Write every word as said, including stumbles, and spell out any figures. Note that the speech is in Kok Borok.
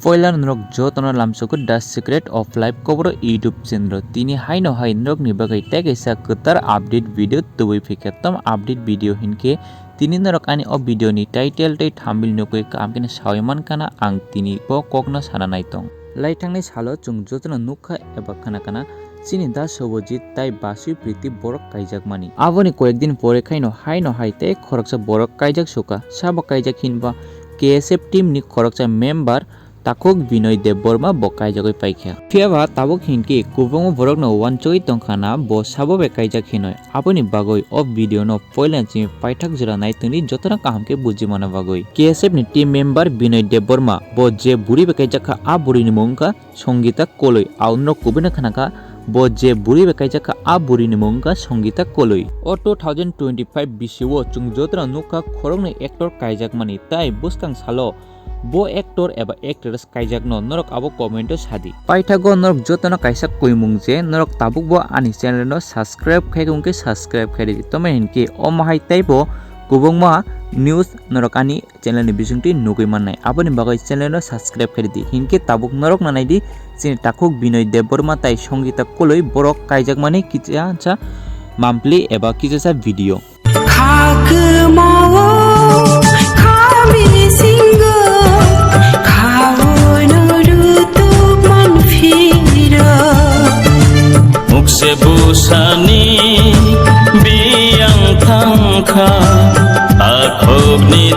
Poila norok jotono lamsogo The Secret of Life Koboro YouTube channel o. Tini haino hai norokni bagwi tei kaisa kwtal update video tubui phikha. Tom update video hinkhe tini norok ani o video ni title tei thumbnail nugwi kaham khe sawi mankha na ang tini bo kokno sana naitong. Laithangnai salo chwng jotono nukha eba khna kana chini Da Sobojit tai Basui Priti borok kaijakmani. Aboni koyekdin pore khaino haino hai tei khoroksa borok kaijak suka. Sabo kaijak hinba K S F team ni khoroksa member Takhuk Binoy Debbarma bo kaijagwi paikha. Phiyaba tabuk hinkhe kwbangma borokno uansugwi tongkha na bo sabo bai kaijak hinwi. Aboni bagwi o video no poila chini paithak jora naitwngdi jotono kaham khe buji mana bagwi. K S F ni team member Binoy Debbarma bo je buri bai kaijakha a buri ni mung wngkha Songita Koloi. Aunrok kubui no khnakha bo je buri bai kaijakha a buri ni mung wngkha Songita Koloi. O two thousand twenty-five bisio chwng jotono nukha khoroknwi actor kaijakmani tai bwskang salo bo actor eba actress kaijakno norok abo comment o sadi. Paithago norok jotono kaisa kuimung je norok tabukbo ani channel no subscribe khai wngkhe subscribe khai di. Tamo hinkhe omo hai teibo kwbangma news norok ani channel ni bisingtwi nugwi mannai. Aboni bagwi channel no subscribe khai di. Hinkhe tabuk norok nanai di chini takhuk Binoy Debbarma tai Songita Koloi borok kaijakmani kisa sa mampli eba kisa sa video. Kha kwmao, kha bisingo, kha hwino rutuk manphiro. Mukse busani biyang thangkha, akhokni